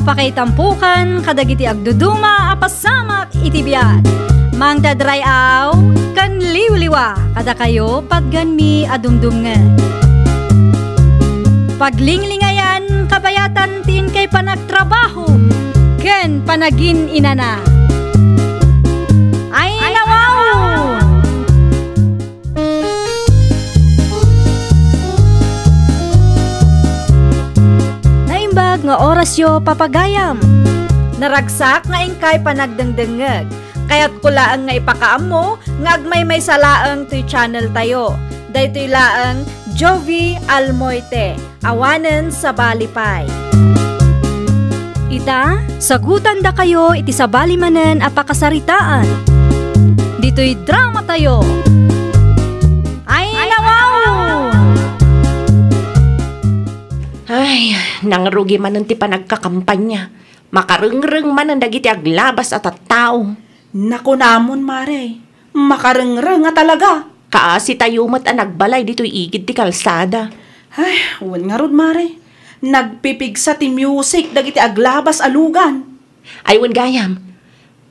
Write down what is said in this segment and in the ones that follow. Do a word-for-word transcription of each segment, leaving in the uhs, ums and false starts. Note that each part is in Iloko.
Pakaitampokan kadagiti agduduma a pasamak iti biag. Mangted ray-aw ken liwliwa kadakayo patganmi a dumdumngeg. Paglinglingayan kabayatan ti inkay panagtrabaho ken panagin-inana. Ay, nawaw! Naimbag nga orasyo, papagayam. Naragsak nga inkay panagdengdengngeg. Kayatko laeng nga ipakaammo nga agmaymaysa laeng toy channel tayo. Daytoy laeng Jovi Almoite. Awanen sabali pay. Ita, sagutandakayo iti sabali manen a pakasaritaan. Ditoy drama tayo. Ay, nawaw! Ay, nangrugi manen ti panagkakampanya. Makarengreng manen dagiti aglabas a tattao. Nakunamon, Mare, makarengreng a talaga. Kaasi tayo met a nagbalay ditoy igid ti kalsada. Ay, wen ngarud, Mare. Nagpipigsa ti music dagiti aglabas a lugan. Ay, wen gayam.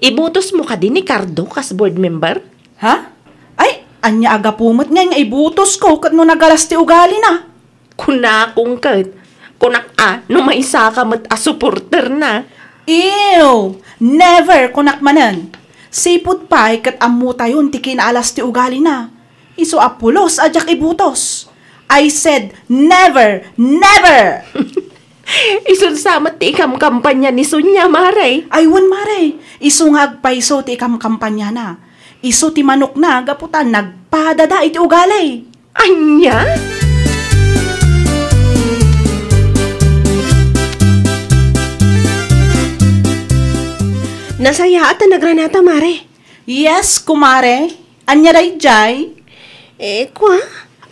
Ibutosmo kadi ni Cardo kas board member? Ha? Ay, ania a gapu met ngay nga ibutosko ket no nagalas ti ugalina? Kunakon ket, kunak a, no maisaka met a supporterna. Ew! Never, kunak manen. Sipud pay ket ammotayon ti kinaalas ti ugalina. Isu a pulos a diak ibutos. I said never, never! Isun sa met ti ikamkampanya ni Sonia, Mare. Ay, wen, Mare. Isu nga agpayso ti ikamkampanyana. Isu ti manokna gapu ta nagpadada iti ugali. Ania? Nasayaat a nagranata, Mare. Yes, kumare. Ania daydiay? Eh, kua,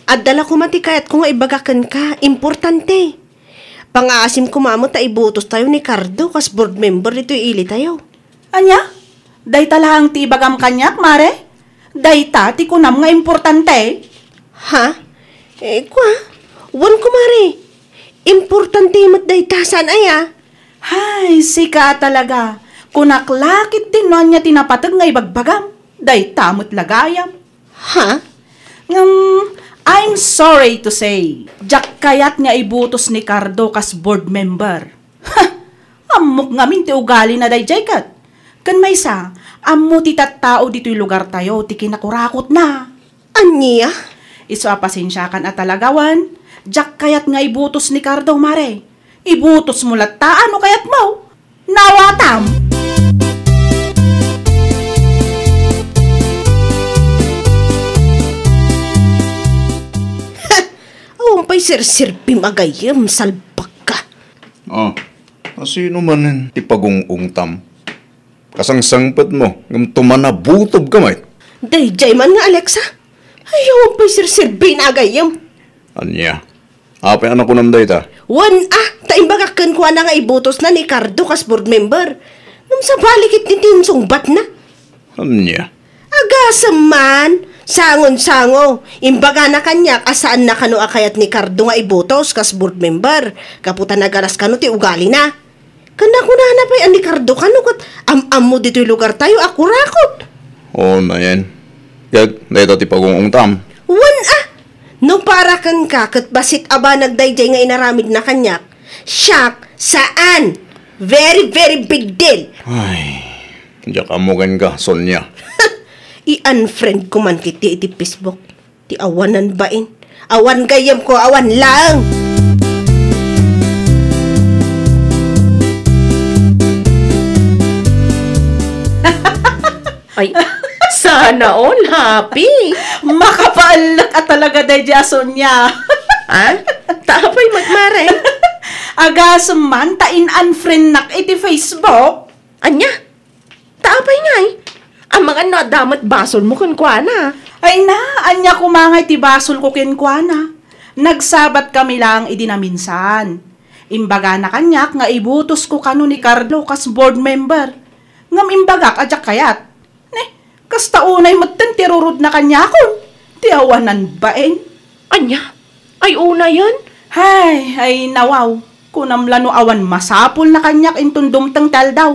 adda la koma ti kayatko nga ibaga kenka. Importante. Pangaasim koma met ta ibutostayo ni Cardo kas board member ditoy ilitayo. Ania? Dayta laeng ti ibagam kaniak, Mare? Dayta ti kunam nga importante? Ha? Eh, kua? Wen, kumare. Importante met dayta, saan aya? Hay, sika talaga. Kunak la ketdin no ania ti napateg nga ibagbagam. Dayta met la gayam. Ha? Ngem, I'm sorry to say, diak kayat nga ibutos ni Cardo kas board member. Ha! Ammok ngamin ti ugalina daydiay ket. Ken maysa, ammo ti tattao ditoy lugartayo ti kinakurakotna. Ania? Isu a pasensiakan a talaga wen, diak kayat nga ibutos ni Cardo, Mare. Ibutosmo latta no kayatmo. Nawatam! Awan pay serserbim a gayyem, salbag ka. Ah, asino manen ti pagung-ungtam? Kasangsangpetmo, ngem tumanabutob ka met. Daydiay man nga Alexa? Ay, awan pay serserbina a gayyem. Ania? Apay a nakunam dayta? Wen a, ta imbagak kenkuana nga ibutosna ni Cardo kas board member. Ngem sabali ketdi ti insungbatna. Ania? Agasem man, sangon-sango. Imbagana kaniak a saanna kano a kayat ni Cardo nga ibutos kas board member, gapu ta nagalas kano ti ugalina. Ken nakunana pay a ni Cardo kano ket am-ammo ditoy lugartayo a kurakot. Oo, nayen. Ket dayta ti pagung-ungtam. Wen a! No para kenka ket bassit a banag daydiay nga inaramidna kaniak, siak, saan! Very, very big deal! Ay, diak ammo kenka, Sonia. I-unfriend ko man ketdi iti Facebook. Ti awanan bain. Awan gayyemko, awan laeng. Ay, sana all happy. Makapaellek a talaga daydiay a Sonia. Ha? Ta apay met, Mare? Agasem man ta in-unfriend-nak iti Facebook. Ania? Ta apay ngay? Amangan no adda met basolmo kenkuana. Ay na, ania koma ngay ti basolko kenkuana? Nagsabatkami laeng idi naminsan. Imbagana kaniak nga ibutosko kano ni Cardo kas board member. Ngem imbagak a diak kayat. Ne, kasta unay metten ti rurudna kaniakon. Ti awanan bain. Ania? Ay, unayen? Hay, ay, nawaw. Kunam la no awan masapulna kaniak inton dumteng ti aldaw.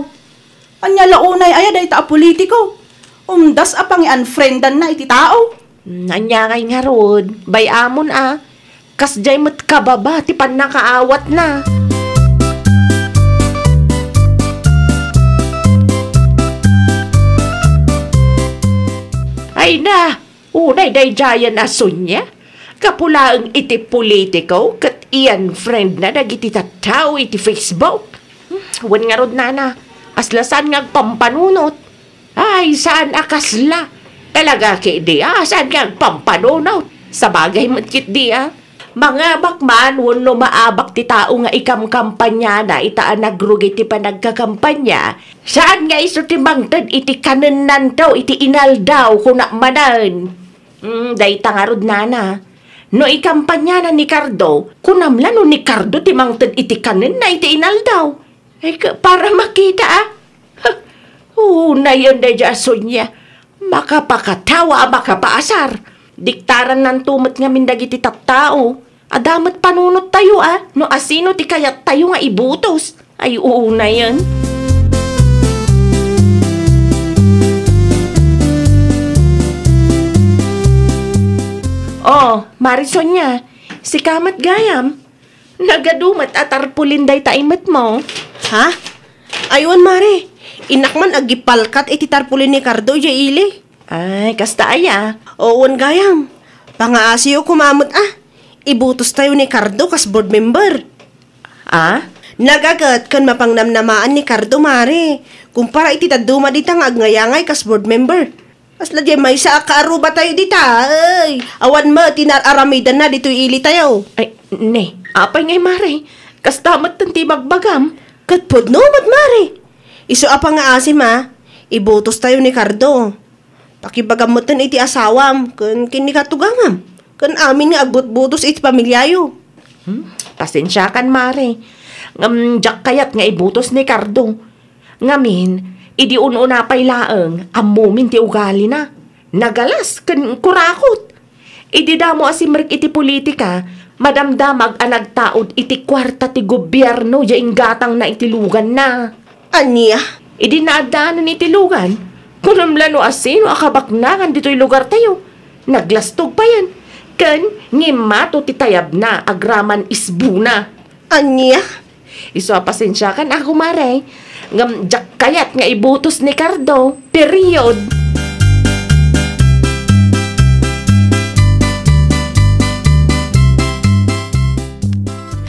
Ania la unay aya dayta a politiko? Umdas a pangi-unfriendanna iti tao. Hmm, ania ngay ngarud? Bay-amon a. Kasdiay met kababa ti pannakaawatna. Ay na, unay daydiayen a Sonia. Gapu laeng iti politiko ket i-unfriendna dagiti tattao iti Facebook. Hmm, wen ngarud nana, kasla saan nga agpampanunot. Ay, saan a kasla. Talaga ketdi a saan nga agpampanunot. Sabagay met ketdi a. Mangabak man wenno maabak ti tao nga ikamkampanyana ita a nagrugi ti panagkakampanya, saan nga isu ti mangted iti kanennanto iti inaldaw, kunak manen. Mm, dayta ngarud nana. No ikampanyana ni Cardo, kunam la no ni Cardo ti mangted iti kanenna iti inaldaw. Ay, ka-, para makita, a. Unayen daydiay a Sonia. Makapakatawa a makapaasar. Diktarannanto met ngamin dagiti tattao. Adda met panunottayo, a, no asino ti kayattayo nga ibutos. Ay, unayen. Oh, Mari Sonia, sika met gayam. Nagadu met a tarpaulin dayta imetmo. Ha? Ay, wen, Mari. Innak man agipalkat iti tarpaulin ni Cardo idiay ili. Ay, kasta aya? Oo, wen gayam. Pangaasiyo koma met a. Ibutostayo ni Cardo kas board member. A? Nagaget ken mapangnamnamaan ni Cardo, Mari. Kumpara iti dadduma dita nga agngayaangay kas board member. Kasla diay maysa a kaarrubatayo dita, ay, awan met ti naar-aramidanna ditoy ilitayo. Ay, ne, apay ngay, Mari? Kasta metten ti ibagbagam? Ket pudno met, Mari. Isu a pangngaasim a, ibutostayo ni Cardo. Pakibagam metten iti asawam ken ken ni katugangam, ken amin nga agbutbutos iti pamiliayo. Hmm? Pasensiakan, Mari. Ngem diak kayat nga ibutos ni Cardo. Ngamin, idi un-una pay laeng, ammomin ti ugalina. Nagalas ken kurakot. Idi damo a simrek iti politika, madamdamag a nagtaud iti kuarta ti gobierno ya inggatangna iti luganna. Ania? Idi naaddaanan iti lugan, kunam la no asino a kabaknangan ditoy lugartayo. Naglastog payen, ken ngimmato ti tayabna agraman isbuna. Ania? Isu a pasensiakan a, kumare. Ngem diak kayat nga ibutos ni Cardo. Period.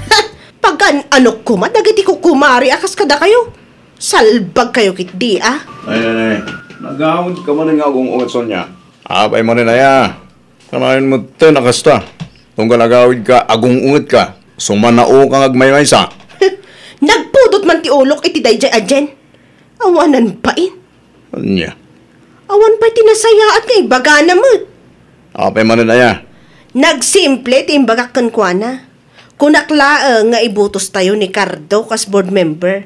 Ha! Pagan-anok koma dagiti kukumare a kas kadakayo. Salbagkayo ketdi, a. Ay, ay, ay. Nagawid ka man nga agung-unget, Sonia. Apay manen aya? Kanayon metten a kasta. Tunggal agawid ka, agung-unget ka. Sumanao ka nga agmaymaysa. Nagpudot man ti ulok iti daydiay a Jen. Awanan pain. Ania? Awan pay ti nasayaat nga ibagana met. Apay manen aya? Nagsimple ti imbagak kenkuana. Kunak laeng nga ibutostayo ni Cardo kas board member.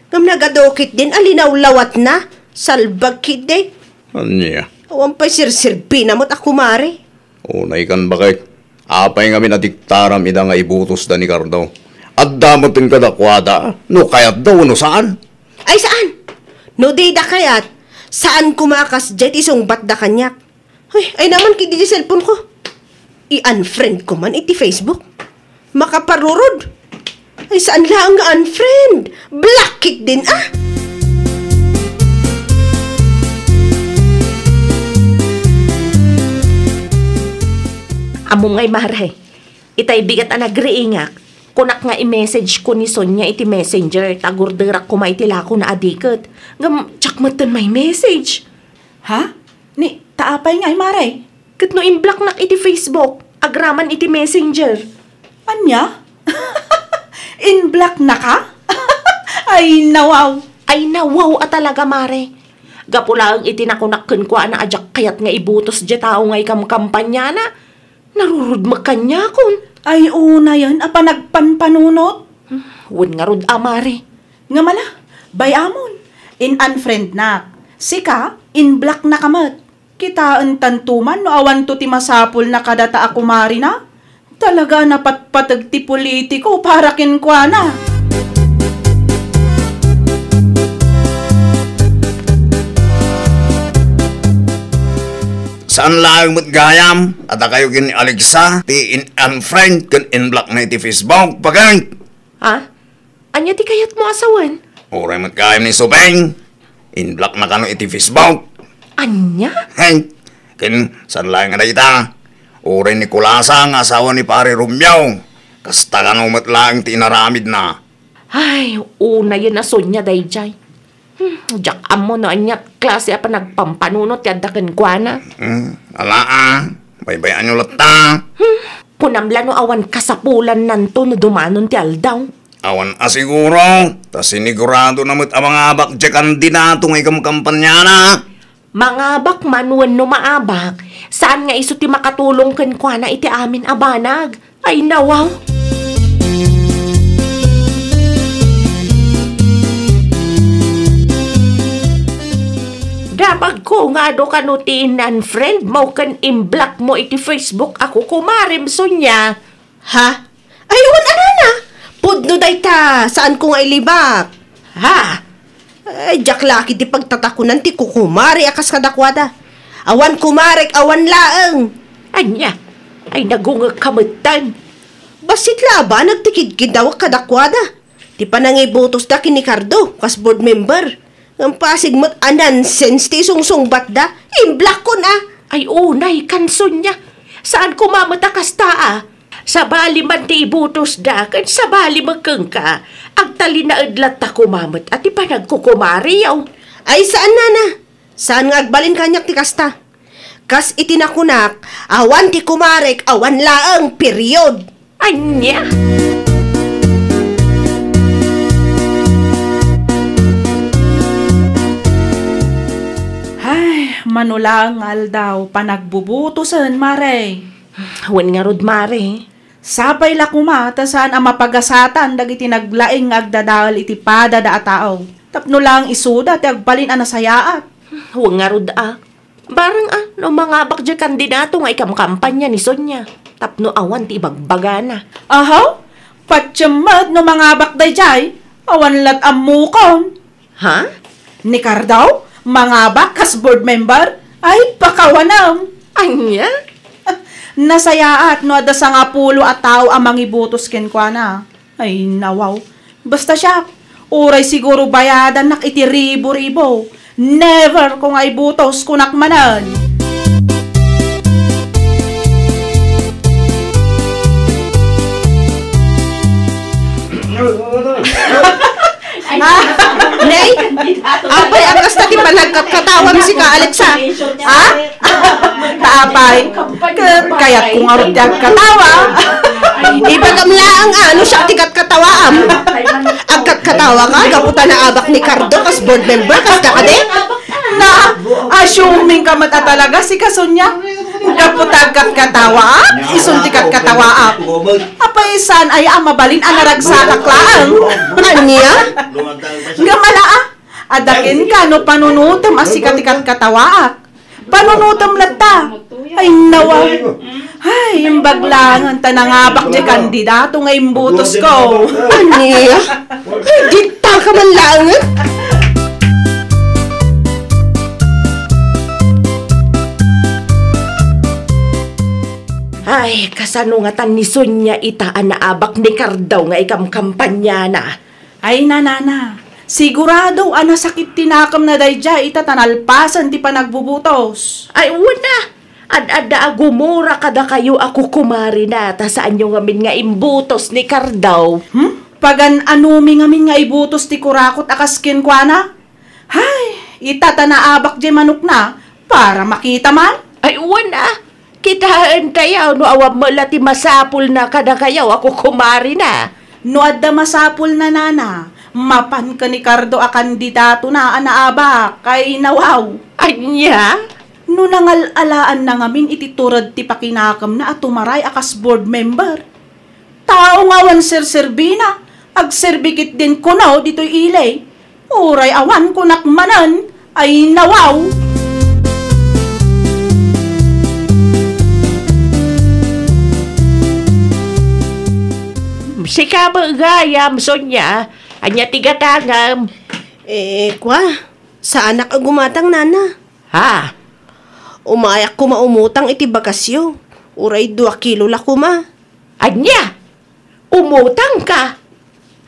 Ngem nagadu ketdin a linawlawatna. Salbag ketdi. Ania? Awan pay serserbina met a kumare. Unay kan baket. Apay ngamin a diktaram ida nga ibutosda ni Cardo? Adda metten kadakuada no kayatda wenno saan. Ay, saan? No dida kayat, saan koma a kasdiay ti sungbatda kaniak. Ay, ay naman ketdi ti cellphone ko. I-unfriend ko man iti Facebook. Makaparurod. Ay, saan laeng nga unfriend? Block ketdin, a! Ammom ngay, Mare, itay bigat a nagriingak, kunak nga i-message ko ni Sonia iti messenger, ta agurderak koma iti lakona a diket. Ngem, diak metten may message. Ha? Ni, ta apay ngay, Mare? Ket no imblocknak iti Facebook, agraman iti Messenger. Ania? Imblocknaka? Ay, nawaw! Ay, nawaw a talaga, Mare. Gapu laeng iti nakunak kenkuana a diak kayat nga ibutos diay tao nga ikamkampanyana, narurudmek kaniakon. Ay, unayen a panagpanpanunot. Hmm, wen ngarud a, Mare. Ngem ala, bay-amon, in-unfriendnak. Sika, in-blocknaka met. Kitaentanto man no awanto ti masapulna kadata a kumarina. Talaga a napatpateg ti politiko para kenkuana. Saan laeng met gayam a dakayo ken ni Alexa ti in-unfriend ken in-block na iti Facebook, baket? Ha? Ania ti kayatmo a sawen? Uray met gayam ni Supeng. In-block na kano iti Facebook. Ania? Hen, ken saan laeng a dayta. Uray ni Kulasa nga asawa ni Pare Romeo. Kasta kano met laeng ti inaramidna. Ay, unayen a Sonia daydiay. Hmm, diak ammo no aniat klase a panagpampanunot ti adda kenkuana. Hmm, ala a, baybay-anyo latta. Hmm, kunam la no awan kasapulannanto no dumanon ti aldaw. Awan a siguro, ta siniguradona met a mangabak diay kandidato nga ikamkampanyana. Mangabak man wenno maabak, saan nga isu ti makatulong kenkuana iti amin a banag. Ay, nawaw. Damagko nga adu kano ti in-unfriend mo ken in-block mo iti Facebook a kukumarem, Sonia. Ha? Ay, wen a nana. Pudno dayta, saanko nga ilibak. Ha? Ay, diak la ketdi pagtatakunan ti kukumare a kas kadakuada. Awan kumarek, awan laeng. Ania? Ay, nagungekka metten. Bassit la a banag ti kidkiddawek kadakuada. Ti panangibutosda ken ni Cardo, kas board member. Ngem pasig met a nonsense ti isungsungbatda. In-blockon a. Ay, unay, kan Sonia. Saan koma met a kasta a. Sabali man ti ibutosda, ken sabali met kenka. Agtalinaed latta koma met a ti panagkukumareyo. Ay, saan, nana. Saan nga agbalin kaniak ti kasta. Kas iti nakunak, awan ti kumarek, awan laeng, period. Ania? Ay, mano laeng nga aldaw, panagbubutosen, Mare. Wen ngarud, Mare. Sapay la koma ta saan a mapagasatan dagiti naglaing nga agdadael iti padada a tao, tapno laeng isuda ti agbalin a nasayaat. Wen ngarud a. Bareng a, no mangabak diay kandidato nga ikamkampanya ni Sonia, tapno awan ti ibagbagana. Aha? Patiem met no mangabak daydiay, awan lat ammokon. Ha? Ni Cardo, mangabak kas board member? Ay, pakawanem! Ania? Nasayaat no adda sangapulo a tao a mangibutos kenkuana. Ay, nawaw. Basta siak, uray siguro bayadannak iti ribo-ribo. Never ko nga ibutos, kunak manen. Nay? Apay, a kasta ti panagkatkatawam sika, Alexa? Ha? Ta apay, ket kayatko ngarud ti agkatawa. Ibagam laeng, a, no siak ti katkatawaam. Agkatkatawa ka, gapu ta naabak ni Cardo kas board member, kasta kadi? Na, assuming ka met a talaga, sika, Sonia. Gapu ta agkatkatawaak, isun ti katkatawaak. Apay, saan aya a mabalin a naragsakak laeng? Ania? Ngem ala a, adda kenka no panunotem a sika ti katkatawaak. Panunotem latta. Ay, nawa. Ay, imbag laengen ta nangabak diay kandidato nga imbutosko. Ania? Ay, dita ka man laengen? Ay, kasano ngatan ni Sonia ita a naabak ni Cardo nga ikamkampanyana? Ay, nanana, sigurado a nasakit ti nakemna daydiay ita ta nalpasen ti panagbubutos. Ay, wen a, ad-adda a gumura kadakayo a kukumarina ta saanyo ngamin nga imbutos ni Cardo. Hmm? Pagan-anomi ngamin nga ibutos ti kurakot a kas kenkuana? Hay, ita ta naabak diay manokna para makita man. Ay, wen a, kitaentayo no awan met la ti masapulna kadakayo a kukumarina. No adda masapulna, nana, mapan ken ni Cardo a kandidatona a naabak, ay nawaw. Ania? No nangal-alaanna ngamin iti tured ti pakinakemna a tumaray a kas board member. Tao nga awan serserbina, agserbi ketdin kuno ditoy ili. Uray awan kunak manen, ay nawaw. Sika met gayam, Sonia, ania ti gatangem? Eh, kua, saanak a gumatang, nana. Ha? Umayak koma umutang iti bagasyo. Uray dua kilo la koma. Ania? Umutangka?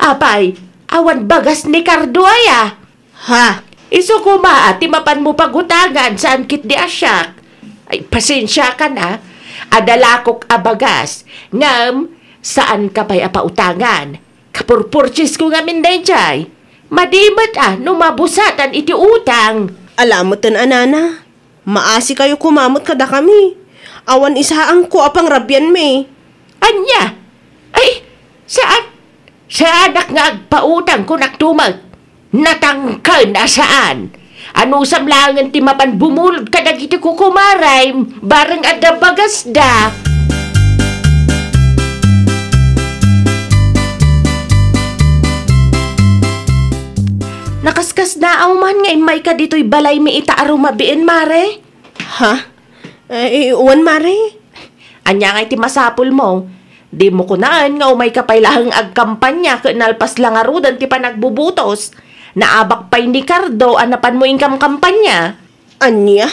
Apay, awan bagas ni Cardo aya? Ha? Isu koma a ti mapanmo pagutangan, saan ketdi a siak. Ay, pasensiakan a. Adda lakok a bagas. Ngem, saanka pay a pautangan. Kapurpurchesko ngamin daydiay. Madi met a no mabusatan iti utang. Ala metten a nana. Maasikayo koma met kadakami. Awan isaangko a pangrabianmi. Ania? Ay, saan? Saanak nga agpautang, kunakto met. Natangken a saan. Anusam laengen ti mapan bumulod kadagiti kukumarem, bareng adda bagasda. Nakaskasnaaw man nga immayka ditoy balaymi ita a rumabiin, Mare? Ha? Eh, wen, Mare? Ania ngay ti masapulmo? Dimo kunaen nga umayka pay laeng agkampania ket nalpas la ngaruden ti panagbubutos. Naabak pay ni Cardo a napanmo inkamkampania. Ania?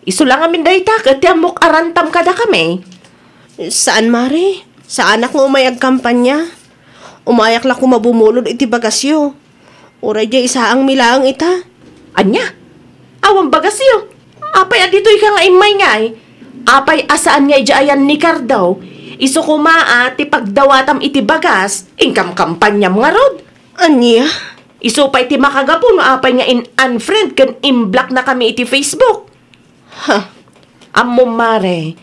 Isu la ngamin dayta ket ti ammok a rantam kadakami. Saan, Mare. Saanak nga umay agkampania. Umayak la koma bumulod iti bagasyo. Uray diay isaangmi laeng ita. Ania? Awan bagasyo? Apay a ditoyka nga immay ngay? Apay a saan nga idiay ayan ni Cardo? Isu koma a ti pagdawatam iti bagas, inkamkampaniam ngarud. Ania? Isu pay ti makagapu no apay nga in-unfriend ken in-blocknakami iti Facebook. Ha? Ammom, Mare,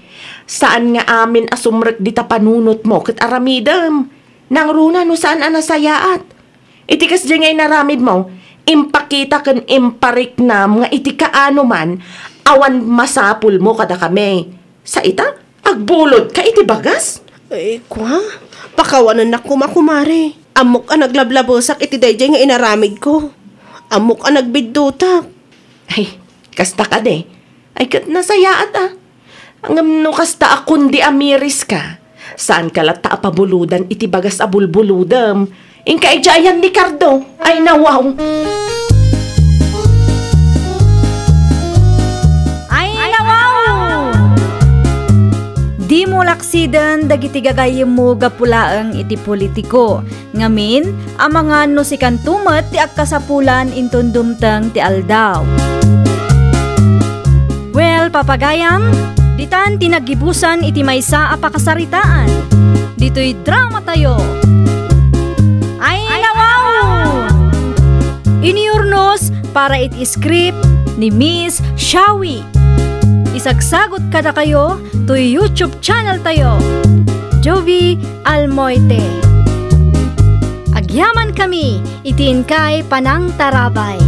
saan nga amin a sumrek dita panunotmo ket aramidem. Nangruna no saan a nasayaat. Iti kasdiay nga inaramidmo, impakita ken impariknam nga iti kaano man, awan masapulmo kadakami. Sa ita, agbulodka iti bagas? Ay, kua, pakawanennak koma, kumare. Ammok a naglablabesak iti daydiay nga inaramidko. Ammok a nagbiddutak. Ay, kasta kadi. Ay, ket nasayaat a. Ngem no kasta a kundi a miriska, saanka latta a pabulodan iti bagas a bulbulodem. Inka idiay ayan ni Cardo. Ay, nawaw. Ay, nawaw! Dimo laksiden dagiti gagayyemmo gapu laeng iti politiko. Ngamin, amangan no sikanto met ti agkasapulan inton dumteng ti aldaw. Well, papagayam, ditan ti naggibusan iti maysa a pakasaritaan. Ditoy dramatayo. Ay, nawaw! Inurnos para iti script ni Miss Shawi. Isagsagut kadakayo toy YouTube channel tayo, Jovie Almoite. Agyamankami iti inkay panangtarabay.